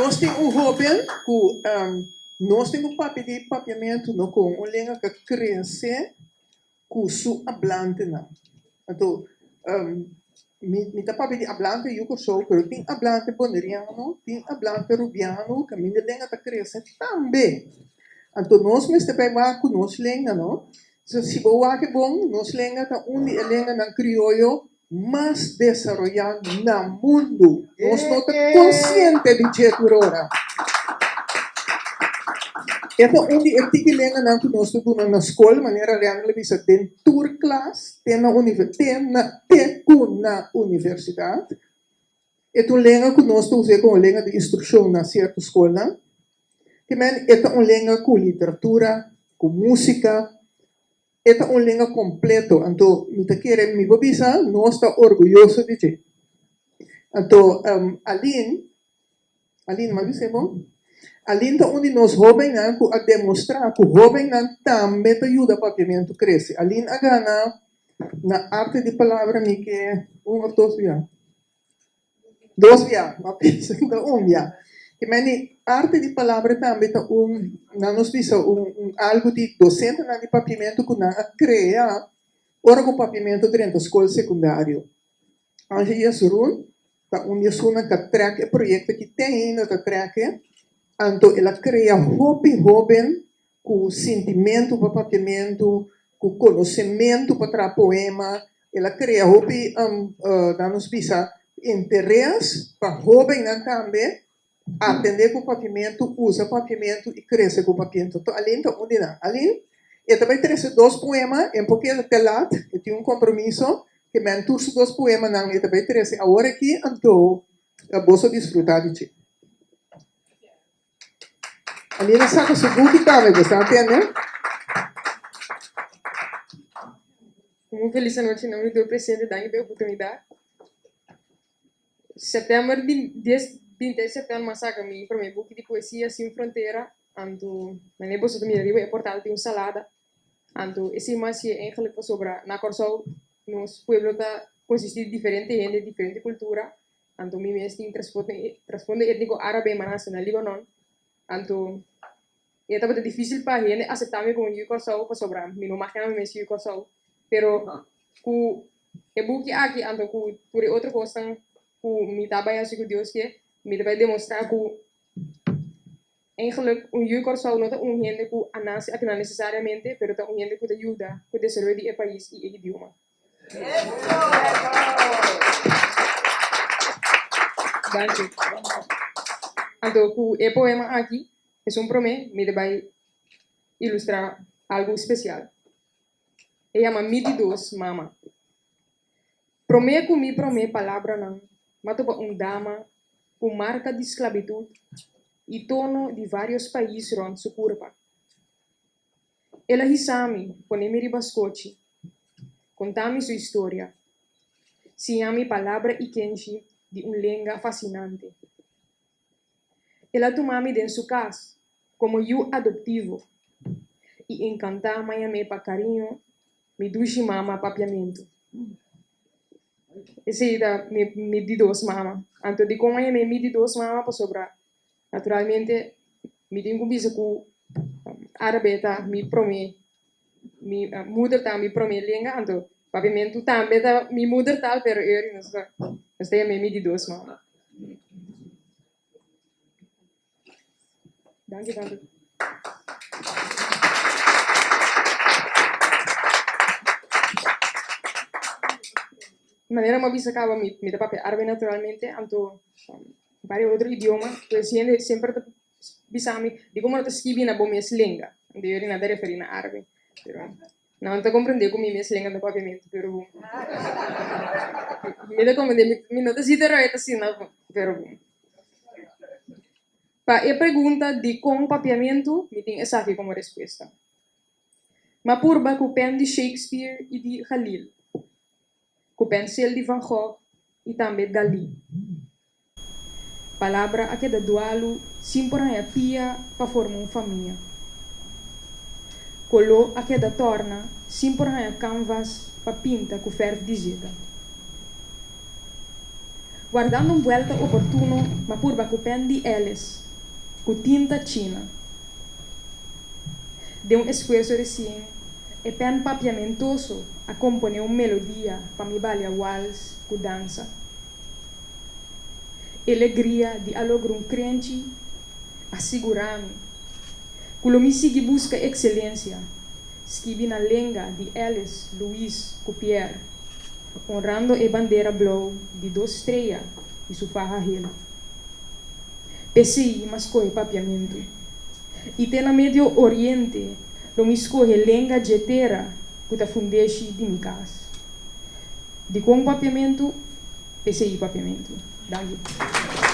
Nos tin un hoben ku nos tin ku papia di papiamentu no kon un lenga ka krese ku su ablantenan. Anto mi mi ta papia di ablante yu Kòrsou pero tin ablante boneriano, tin ablante rubiano kaminda lenga ta krese tambe. Anto nos mester bai wak ku nos lenga no. Si bo wak e bon nos lenga ta un di e lenganan krioyo mas desaroyá na mundu. Nos no ta konsiente di dje tur ora. E ta un di e tiki lenganan ku nos ta duna na skol, manera Randall a bisa, den tur klas te na te na te ku na universidat. E ta un lenga ku nos ta us'é komo lenga di instrukshon na sierto skolnan. Te men e ta un lenga ku literatura, ku músika. E ta un lenga completo, anto mi ta kere mi por bisa nos ta orguyoso di dje. Anto Aline, Aline m'a bis'é bon? Aline ta un di nos hobennan cu a demostra cu hobennan tambe ta yuda papiamentu crece. Aline a gana na Arte di Palabra mi ke un of dos bia? Dos bia, m'a pensa cu ta un bia. Ke meni Arte di Palabra tambe ta un, nan nos bisa un un algu di docentenan di papiamentu cu nan a crea ora cu papiamentu drenta scol secundario. Anja Jesurun ta un di esunnan cu a trek e proyecto aki te ainda ta trek e, anto el a crea hopi hoben ku sintimentu pa papiamentu, ku konosementu pa traha poema. El a krea hopi, nan nos bisa, interes pa hóbennan tambe atendé ku papiamentu, usa papiamentu i krese ku papiamentu. Anto Aline ta un di nan. Aline, e ta bai trese dos poema, e por keda te lat, e tin un kompromiso, ke men tur su dos poemanan e ta bai trese awor aki, anto boso disfrutá di dje. Aline a saka su buki tambe, bo sa tende? Un felis anochi na mi tur presente, danki pa e oportunidat. Sèptèmber dies binti di sèptèmber mi a saka mi promé buki di poesia Sin Frontera, anto manera boso ta mira riba e portal tin un salada, anto esei mi a hasié eigenlijk pasobra na Kòrsou nos pueblo ta konsistí di diferente hende, diferente kultura, Anto mi mes tin trasfondo etniko árabe ma nase na Libanon. Anto e tabata difísil pa hende aseptá mi komo yu di Kòrsou pasobra mi no mag yama mi mes yu di Kòrsou. Pero ku e buki aki anto ku tur e otro kosnan ku mi ta bai hasi ku Dios ke, mi ta bai demostrá ku eigenlijk un yu di Kòrsou no ta un hende ku a nase akinan nesesariamente, pero ta un hende ku ta yuda ku desaroyo di e pais i e idioma. Danki. Anto ku e poema aki, esun promé, mi ta bai ilustrá algu spesial. E yama Mi di dos mama. Promé ku mi promé palabranan, m'a topa un dama ku marka di sklabitut i tono di vários pais rònt su kurpa. El a hisa mi, pone mi riba skochi, konta mi su historia, siña mi palabra i kenshi di un lenga fasinante. El a tuma mi den su kas komo yu adoptivo i enkantá mañamé pa kariño mi dushi mama papiamentu. Esei ta mi di dos mama. Anto dikon mañamé mi di dos mama? Pasobra Naturalmente mi tin ku bisa ku árabe ta mi promé, mi moedertaal mi promé lenga, anto papiamentu tambe ta mi moedertaal, pero eri nos ta nos ta yam'é mi di dos mama. Danki tantu. Manera mi a bisa kaba mi ta papia árabe naturalmente, anto Varios otro idioma, pues hende semper ta bisa mi, di como no ta skibi na bo mes lenga? Anto yo nan ta referi na árabe, pero nan ta comprende cu mi mes lenga ta papiamento, pero mi ta comprende, mi no ta si ta right asina, pero Pa e pregunta dicon papiamento, mi tin esaki como respuesta. M'a purba cu pen di Shakespeare y di Khalil. Ku pensel di Van Gogh i tambe Dalí. Palabra a keda dualu sin por haña pia pa forma un famia. Koló a keda tòrna sin por haña kanvas pa pinta ku fèrf di zeta. Wardando un buelta oportuno, m'a purba ku pèn di Ellis, ku tinta china. Den un esfuerso resien, e pèn papiamentoso a komponé un melodia pa mi balia wals ku dansa. E legria di a logra un krenchi a sigurá mi ku lo mi sigui buska ekselensia, skibi na lenga di Ellis, Louis ku Pierre, honrando e bandera blou di dos strea i su faha hel. P'esei m'a skohe papiamentu. I te na Medio Oriente lo mi skohe lenga dje tera ku ta fundeshi di mi kas. Dikon papiamentu? P'esei papiamentu. Danki.